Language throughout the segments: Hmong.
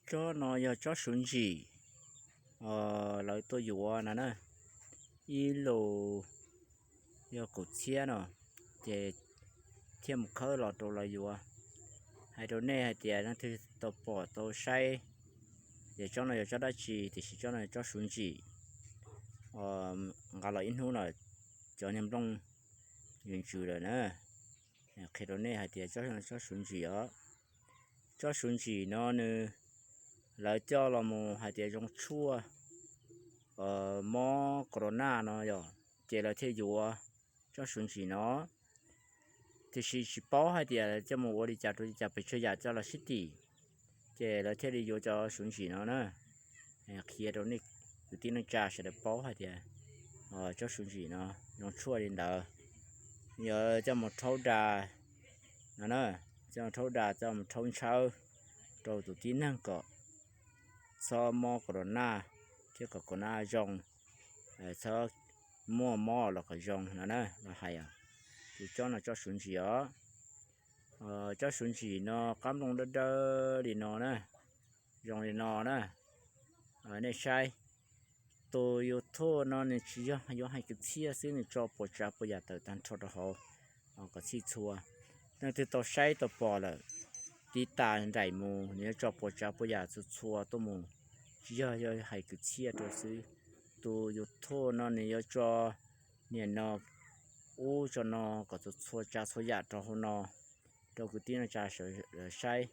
Tsob no yog tsob suv ntsim, lawv tuaj yuav no na, ib lus yog kaum txhiab no, ces thiaj mus khawb los rau lawv yuav. Hais rau nej hais tias leej twg tau pom tau saib, ces tsob no yog tsob dab tsi, tiam sis tsob no yog tsob suv ntsim, nqa los ib hnub lawm, cov niag nplooj yuav ntsws lawm na. Qhia rau nej hais tias tsob no tsob suv ntsim os. Tsob suv ntsim no nws, lawv coj los mus hais tias zoo tshuaj mob corona no yog, ces lawv thiaj yuav tsob suv ntsim no. Tiam sis tsis paub hais tias coj mus ua li cas rau li cas, pes tsawg yam coj los sib tim, ces lawv thiaj li yuav cov suv ntsim no na. Qhia rau nej kwv tij neej tsa sawv daws paub hais tias tsob suv ntsim no zoo tshuaj li ntawd. Yuav coj mus rhaub da no na, coj mus rhaub da, coj mus rhaub ntshawb rau tus tib neeg kom txhob mob corona thiab kom corona zoo, txhob muaj mob los kom zoo no na, los hais. Ces tsob no tsob suv ntsim os. Tsob suv ntsim no qab nplooj dawb dawb li no na, zoo li no na. Nej saib, tus YouTube no nws tsis yog yuav hais kwv txhiaj xwb, nws tso puas tsav puas yam tawm tag nrho rau hauv kom txhij txhua. Leej twg tau saib tau pom lawm, tiv tas nraim mus, nws yuav tso puas tsav puas yam txhua txhua tuaj mus, tsis yog yuav hais kwv txhiaj rau xwb. Tus YouTube no nws yuav tso niam no ub tso no kom txhua tsav txhua yam rau hauv no rau kwv tij neej tsa sawv daws saib.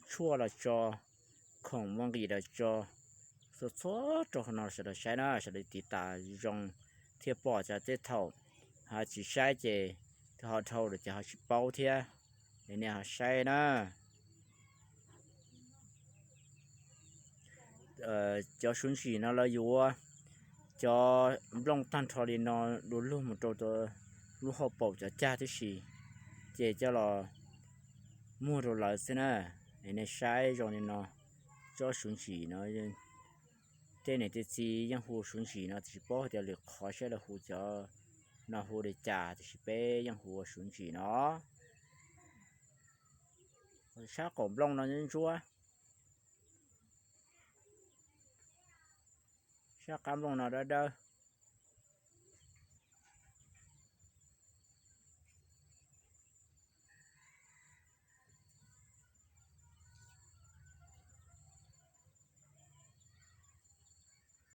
Tshuaj los tso, khoom muaj nqis los tso, txhua txhua rau hauv no sawv daws saib na, sawv daws tiv tas zoo thiaj pom, ces tej thaum ho tsis saib ces ho dhau lawm ces ho tsis paub thiab. Es nej ho saib na. Cov suv ntsim no lawv yuav cov nplooj tag nrho li no du lug mus rau lub hauv paus cov cag tib si, ces coj los muag rau lawv xwb na. Es nej saib zoo li no, tsob suv ntsim no tej niam tej txiv yeej hu suv ntsim no, tiam sis paub hais tias lwm qhov saib lawv hu cov no hu li cas, tiam sis peb yeej hu ua suv ntsim no. Sab qaum nplooj no ntsuab, sab qab nplooj no dawb dawb.